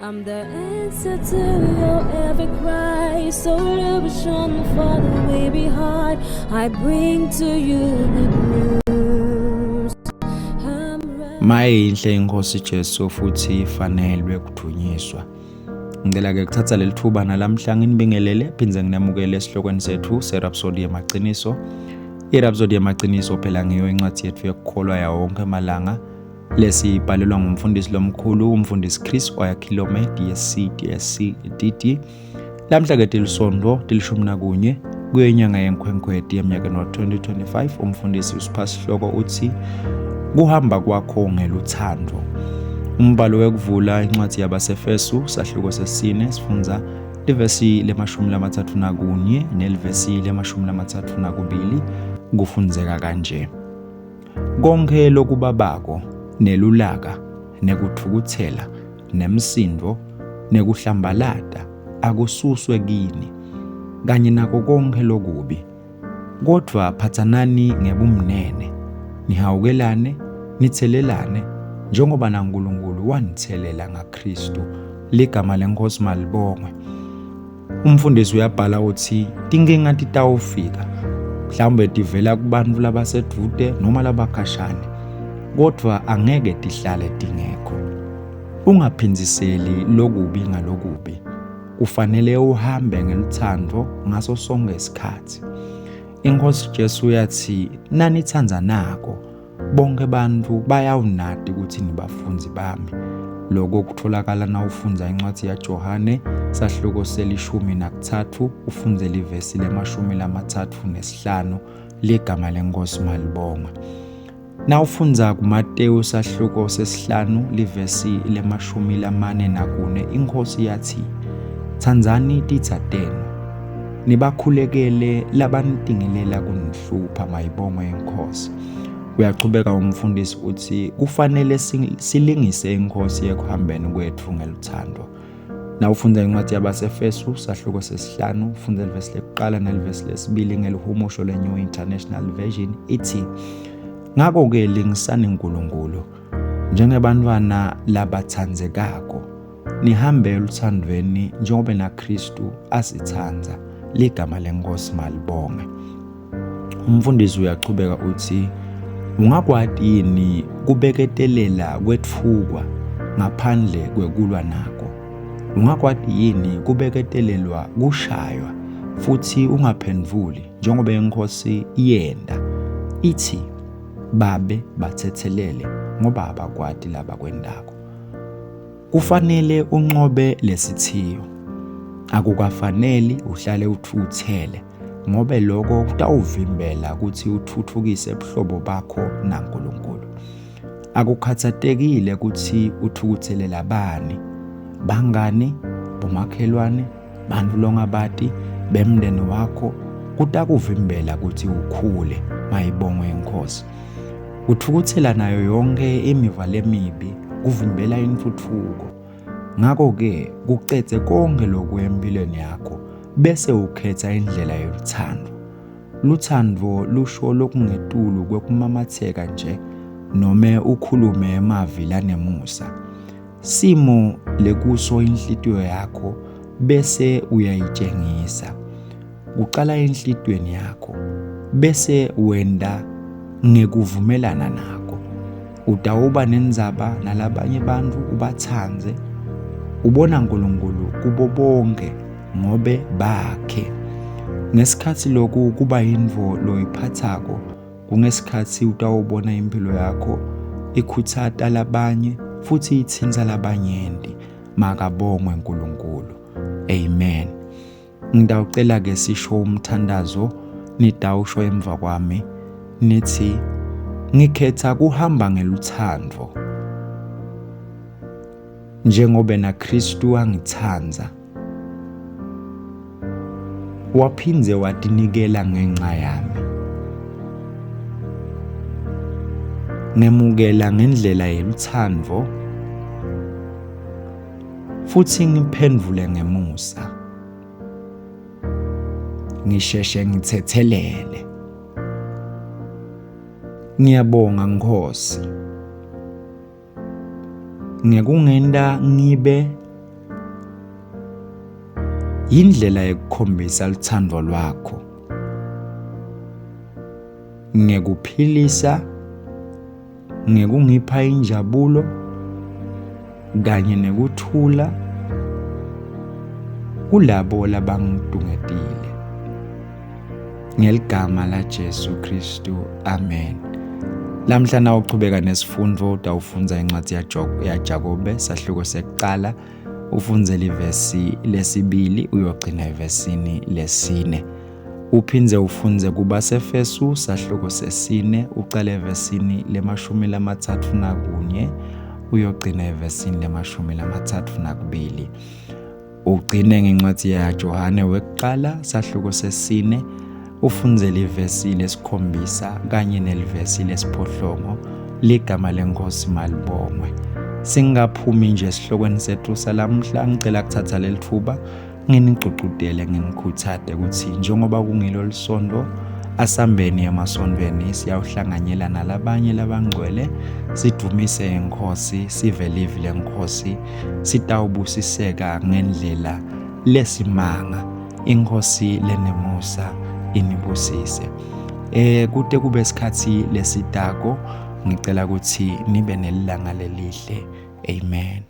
I'm the answer to your every cry, solution for the weary heart. I bring to you good news. I'm ready. Mayinhle inkosi Jesu futhi ifanelwe kudunyiswa. Ngicela ke kuthatha leli thuba nalamhla nginibingelele phindze nginamukele esihlokweni sethu seRhapsody yamaqiniso. IRhapsody yamaqiniso phela ngiyo incwadi yethu yokukholwa yawo wonke amalanga lesibhalelwa ngumfundisi lomkhulu umfundisi Chris Oyakhilome DSC DSC DD. Lamhla ke tilisonto tilishumi nakunye kuyo inyanga yeNkhwenkhweti emnyakeni wa-2025 umfundisi usipha sihloko uthi kuhamba kwakho ngeluthando. Umbhalo wekuvula incwadi yabaseFesu sahluko sesine sifundza livesi lemashumi lamathathu nakunye nelivesi lemashumi lamathathu nakubili kufundzeka kanje. Konkhe lokubabako nelulaka nekutfukutsela nemsindvo nekuhlambalata akususwe kini, kanye nako konkhe lokubi. Kodvwa phatsanani ngebumnene, nihawukelane, nitselelane, njengoba naNkulunkulu wanitselela ngaKhristu. Ligama leNkhosi malibongwe. Umfundisi uyabhala uthi tinkinga titawufika, mhlawumbe tivela kubantfu labasedvute noma labakhashane, kodvwa angeke tihlale tingekho. Ungaphindziseli lokubi ngalokubi. Kufanele uhambe ngelutsandvo ngaso sonkhe sikhatsi. Inkhosi Jesu yatsi nanitsandzanako Bonke bantfu bayawunati kutsi nibafundzi bami. Loko kutfolakala nawufundza incwadzi yaJohane sahluko selishumi nakutsatfu ufundze livesi lemashumi lamathatfu nesihlanu. Ligama leNkhosi malibongwe. Nawufundza kuMatewu sahluko sesihlanu livesi lemashumi lamane nakune iNkhosi yatsi, Tsandzani titsa tenu, nibakhulekele labanitingelela kunihlupha. Mayibongwe iNkhosi. Uyachubeka umfundisi uthi kufanele silingise iNkhosi ekuhambeni kwetfu ngeluthando. Nawufunda incwadi yabaseFesu sahluko sesihlanu ufunda livesi lekuqala nelivesi lesibili ngelihumusho le-New International Version ithi ngakho-ke lingisani uNkulunkulu njengebantwana labathandzekako nihambe eluthandweni njengoba naKristu asithanda. Ligama leNkosi malibonge. Umfundisi uyachubeka uthi ungakwati yini kubeketelela kwetfukwa ngaphandle kwekulwa nako? Ungakwati yini kubeketelelwa kushaywa futhi ungaphendvuli njengoba iNkhosi yenta? Ithi, Babe bathethelele ngoba abakwati labakwentako. Kufanele unqobe lesithiyo. Akukafaneli uhlale utfukutsele ngobe loko kutawuvimbela kutsi utfutfukise buhlobo bakho naNkulunkulu. Akukhatsatekile kutsi utfukutselela bani, bangani, bomakhelwane, bantfu longabati, bemndeni wakho, kutakuvimbela kutsi ukhule. Mayibongwe iNkhosi. Kutfukutsela nayo yonkhe imiva lemibi kuvimbela intfutfuko. Ngako-ke kucedze konkhe loku emphilweni yakho bese ukhetsa indlela yelutsandvo. Lutsandvo lusho lokungetulu kwekumamatseka nje nome ukhulume emavi lanemusa. Simo lekuso inhlitiyo yakho bese uyayitjengisa. Kucala enhlitiyweni yakho bese wenta ngekuvumelana nako. Utawuba nendzaba nalabanye bantfu ubatsandze. Ubona Nkulunkulu kubo bonkhe ngobe bakhe. Ngesikhatsi loku kuba yintfo loyiphatsako kungesikhatsi utawubona imphilo yakho ikhutsata labanye futsi itsintsa labanyenti. Makabongwe Nkulunkulu. Amen. Ngitawucela ke sisho umthandazo nitawusho emva kwami nithi ngikhetha kuhamba ngelutsandvo njengobe naKristu angitsandza waphindze watinikela ngenxa yami. Ngemukela ngendlela yelutsandvo futhi ngiphendvule ngemusa. Ngisheshe ngithethelele. Ngiyabonga Nkhosi ngekungenta ngibe Yindlela yekukhombisa luthando lwakho ngekuphilisa, ngekungipha injabulo kanye nekuthula kulabo labangitungetile. Ngeligama laJesu Kristu, amen. Lamhla na uchubeka nesifundo utawufundza incwadi yaJakobe sahluko sekuqala ufunze livesi lesibili uyogcina evesini lesine. Uphindze ufundze kubaseFesu sahluko sesine ucale evesini lemashumi 31 uyogcina evesini lemashumi 32. Ugcine ngencwadi yaJohane wekuqala sahluko sesine ufundze livesi lesikhombisa kanye nelivesi lesiphohlongo ligama lenkosi malibongwe. Singaphumi nje esihlokweni sethu salamhla ngicela kuthatha leli thuba nginigcugcutele nginikhuthade ukuthi njengoba kungilo lisondo asambeni emasontweni siyawuhlanganyela nalabanye labangcwele sidumise inkosi sive livi lenkosi sitawubusiseka ngendlela lesimanga inkosi lenemusa inibusise. Kute kube isikhathi lesitako ngicela ukuthi nibe nelilanga lelihle. Amen.